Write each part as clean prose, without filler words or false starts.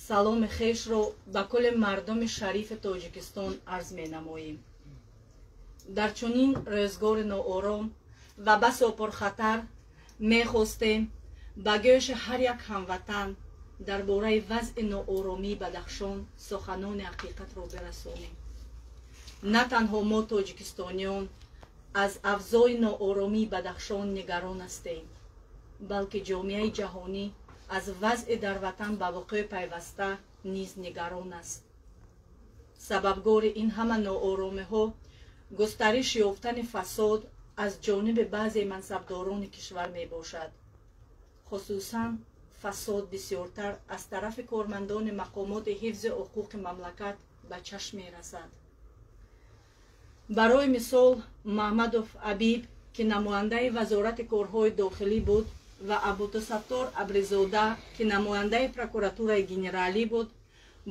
Саломи хешро ба кулли мардуми шарифи Тоҷикистон арз менамоем. Дар чунин рӯзгори ноором ва басо пурхатар мехостем ба гӯши ҳар як ҳамватан дар бораи вазъи нооромии Бадахшон суханони ҳақиқатро бирасонем. На танҳо мо, тоҷикистониён, аз авзои нооромии Бадахшон нигарон ҳастем, балки ҷомеаи ҷаҳонӣ аз вазъи дар ватан ба вуқӯъ пайваста низ нигарон аст. Сабабгори ин ҳама нооромиҳо густариш ёфтани фасод аз ҷониби баъзе мансабдорони кишвар мебошад. Хусусан фасод бисёртар аз тарафи кормандони мақомоти ҳифзи ҳуқуқи мамлакат ба чашм мерасад. Барои мисол, Маҳмадов Абиб, ки намояндаи Вазорати корҳои дохилӣ буд, ва Абдусаттор Абризода, ки намояндаи прокуратураи генералӣ буд,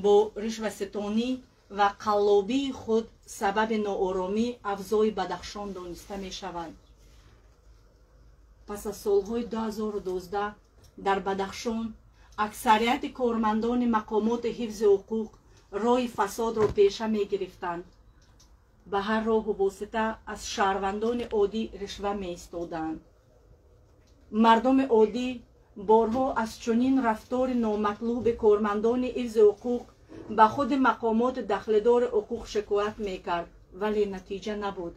бо ришваситонӣ ва қаллобии худ сабаби нооромӣ авзои Бадахшон дониста мешаванд. Пас аз солҳои 2012 дар Бадахшон аксарияти кормандони мақомоти ҳифзи ҳуқуқ роҳи фасодро пеша мегирифтанд, ба ҳар роҳу восита аз шаҳрвандони оддӣ ришва меистоданд. Мардуми оддӣ борҳо аз чунин рафтори номатлуби кормандони ҳифзи ҳуқуқ ба худи мақомоти дахлдори ҳуқуқ шикоят мекард, вале натиҷа набуд.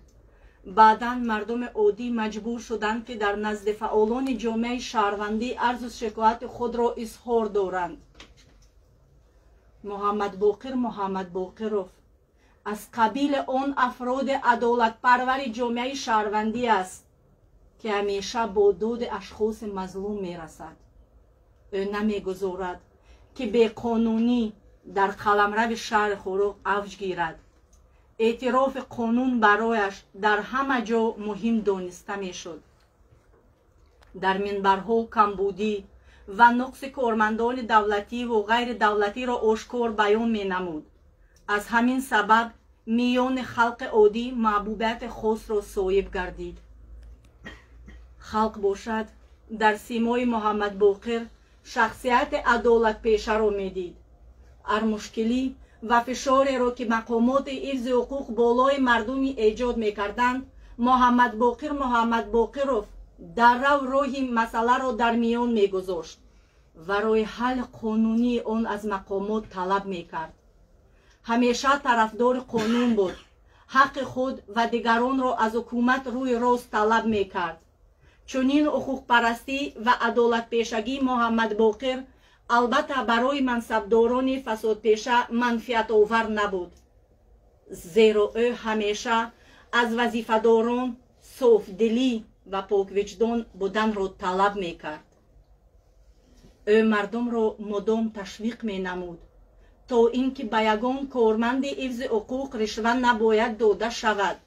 Баъдан мардуми оддӣ маҷбур шуданд, ки дар назди фаъолони ҷомеаи шаҳрвандӣ арзу шикояти худро изҳор доранд. Муҳаммадбоқир Муҳаммадбоқиров аз қабили он афроди адолатпарвари ҷомеаи шаҳрвандӣ аст, ки ҳамеша бо доди ашхоси мазлум мерасад. Ӯ намегузорад, ки беқонунӣ дар қаламрави шаҳри Хоруғ авҷ гирад. Эътирофи қонун барояш дар ҳама ҷо муҳим дониста мешуд. Дар минбарҳо камбудӣ ва нуқси кормандони давлативу ғайридавлатиро ошкор баён менамуд. Аз ҳамин сабаб миёни халқи оддӣ маҳбубияти хосро соҳиб гардид. Халқ бошад, дар симои Муҳаммадбоқир шахсияти адолатпешаро медид. Ҳар мушкилӣ ва фишореро, ки мақомоти ҳифзи ҳуқуқ болои мардуми эҷод мекарданд, Муҳаммадбоқир Муҳаммадбоқиров даррав роҳи масъаларо дар миён мегузошт ва роҳи ҳалли қонунии он аз мақомот талаб мекард. Ҳамеша тарафдори қонун буд, ҳаққи худ ва дигаронро аз ҳукумат рӯи рост талаб мекард. Чунин ҳуқуқпарастӣ ва адолатпешагии Муҳаммадбоқир албатта барои мансабдорони фасодпеша манфиатовар набуд, зеро ӯ ҳамеша аз вазифадорон софдилӣ ва поквиҷдон буданро талаб мекард. Ӯ мардумро мудом ташвиқ менамуд, то ин ки ба ягон корманди ҳифзи ҳуқуқ ришва набояд дода шавад,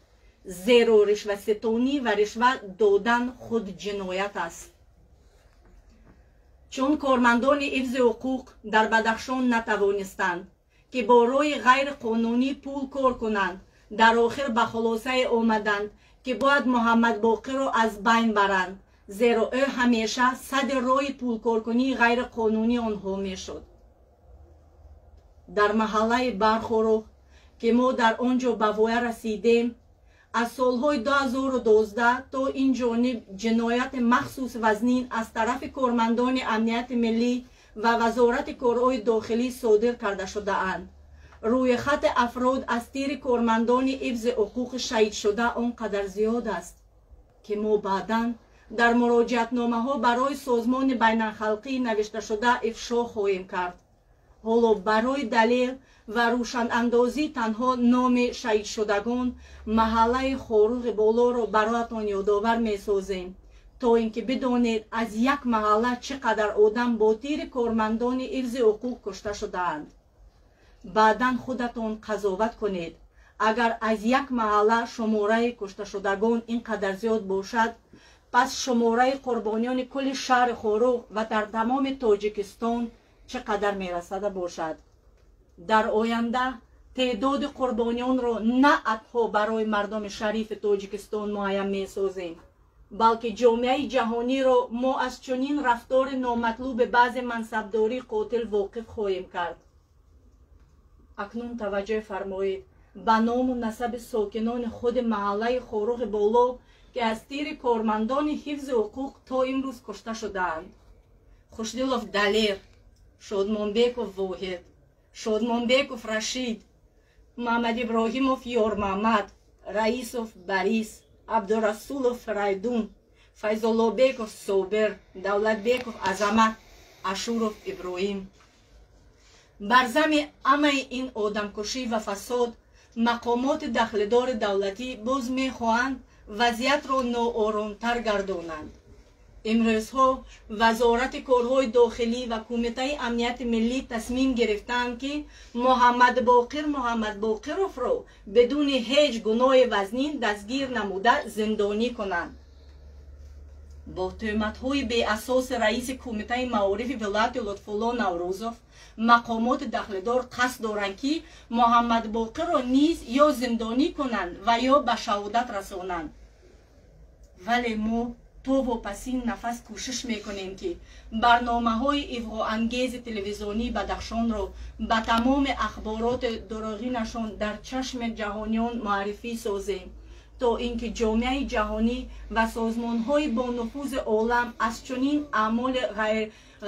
зеро ришваситонӣ ва ришва додан худ ҷиноят аст. Чун кормандони ҳифзи ҳуқуқ дар Бадахшон натавонистанд, ки бо роҳи ғайриқонунӣ пул кор кунанд, дар охир ба хулосае омаданд, ки бояд Муҳаммадбоқирро аз байн баранд, зеро ӯ ҳамеша садди роҳи пулкоркунии ғайриқонунии онҳо мешуд. Дар маҳаллаи Бархоруғ, ки мо дар он ҷо ба воя расидем, аз солҳои 2012 то ин ҷониб ҷинояти махсус вазнин аз тарафи кормандони амнияти миллӣ ва Вазорати корҳои дохилӣ содир карда шудаанд. Рӯи хати афрод аз тири кормандони ҳифзи ҳуқуқи шаҳидшуда он қадар зиёд аст, ки мо баъдан дар муроҷиатномаҳо барои созмони байналхалқӣ навишташуда ифшо хоҳем кард. Ҳоло барои далел ва рӯшанандозӣ танҳо номи шаҳидшудагон маҳаллаи Хоруғи Болоро бароятон ёдовар месозем, то ин ки бидонед, аз як маҳалла чӣ қадар одам бо тири кормандони ҳифзи ҳуқуқ кушта шудаанд. Баъдан худатон қазоват кунед. Агар аз як маҳалла шумораи кушташудагон ин қадар зиёд бошад, пас шумораи қурбониёни кулли шаҳри Хоруғ ва дар тамоми Тоҷикистон чӣ қадар мерасада бошад? Дар оянда теъдоди қурбониёнро на атҳо барои мардуми шарифи Тоҷикистон муайян месозем, Балки ҷомеаи ҷаҳониро мо аз чунин рафтори номатлуби баъзе мансабдории қотил воқиф хоҳем кард. Акнун таваҷҷӯҳ фармоед ба ному насаби сокинони худи маҳаллаи Хоруғи Боло, ки аз тири кормандони ҳифзи ҳуқуқ то имрӯз кушта шудаанд: Хушдилов Далер, Шодмонбеков Воҳид, Шодмонбеков Рашид, Муҳаммадиброҳимов Ёрмаҳмад, Раисов Борис, Абдурасулов Фарайдун, Файзуллобеков Собир, Давлатбеков Азамат, Ашуров Иброҳим. Бар зами ҳамаи ин одамкушӣ ва фасод, мақомоти дахлдори давлатӣ боз мехоҳанд вазъиятро нооромтар гардонанд. Имрӯзҳо Вазорати корҳои дохилӣ ва Кумитаи амнияти миллӣ тасмим гирифтаанд, ки Муҳаммадбоқир Муҳаммадбоқировро бидуни ҳеҷ гуноҳи вазнин дастгир намуда зиндонӣ кунанд. Бо тӯҳматҳои беасоси раиси Кумитаи маорифи вилояти Лутфулло Наврӯзов, мақомоти дахлдор қасд доранд, ки Муҳаммадбоқирро низ ё зиндонӣ кунанд ва ё ба шаҳодат расонанд. Вале мо то вопасин нафас кӯшиш мекунем, ки барномаҳои иғвоангези телевизионии Бадахшонро ба тамоми ахбороти дурӯғинашон дар чашми ҷаҳониён муаррифӣ созем, то ин ки ҷомеаи ҷаҳонӣ ва созмонҳои бонуфузи олам аз чунин аъмоли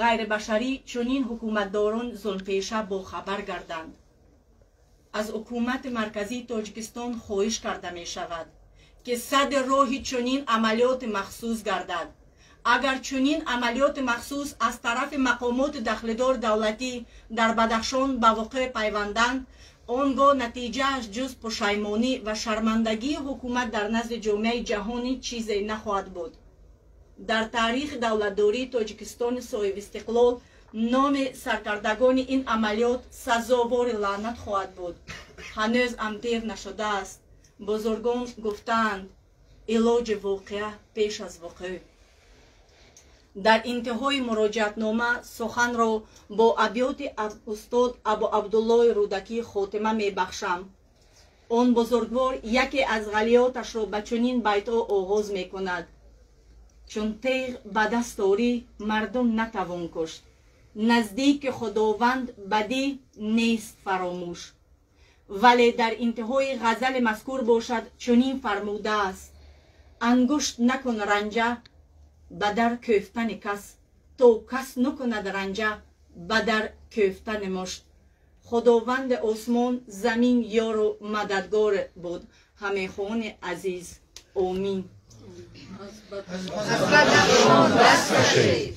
ғайрибашарӣ чунин ҳукуматдорон зулмпеша бохабар гарданд. Аз ҳукумати марказии Тоҷикистон хоҳиш карда мешавад, ки садди роҳи чунин амалиёти махсус гардад. Агар чунин амалиёти махсус аз тарафи мақомоти дахлдори давлатӣ дар Бадахшон ба воқеъ пайванданд, он гоҳ натиҷааш ҷуз пушаймонӣ ва шармандагии ҳукумат дар назди ҷомеаи ҷаҳонӣ чизе нахоҳад буд. Дар таърихи давлатдории Тоҷикистони соҳибистиқлол номи саркардагони ин амалиёт сазовори лаънат хоҳад буд. Ҳанӯз ҳам дер нашудааст. Бузургон гуфтаанд: илоҷи воқеа пеш аз воқеъ. Дар интиҳои муроҷиатнома суханро бо абёти устод Абу Абдуллои Рӯдакӣ хотима мебахшам. Он бузургвор яке аз ғалиёташро ба чунин байтҳо оғоз мекунад: чун теғ ба даст орӣ, мардум натавон кушт, наздики Худованд бадӣ нест фаромӯш. Вале дар интиҳои ғазали мазкур бошад чунин фармудааст: ангушт накун ранҷа ба дар кӯфтани кас, то кас накунад ранҷа ба дар кӯфтани мушт. Худованди осмон замин ёру мададгор буд. Ҳамехони азиз, омин. Аз Бадахшон даст кашед.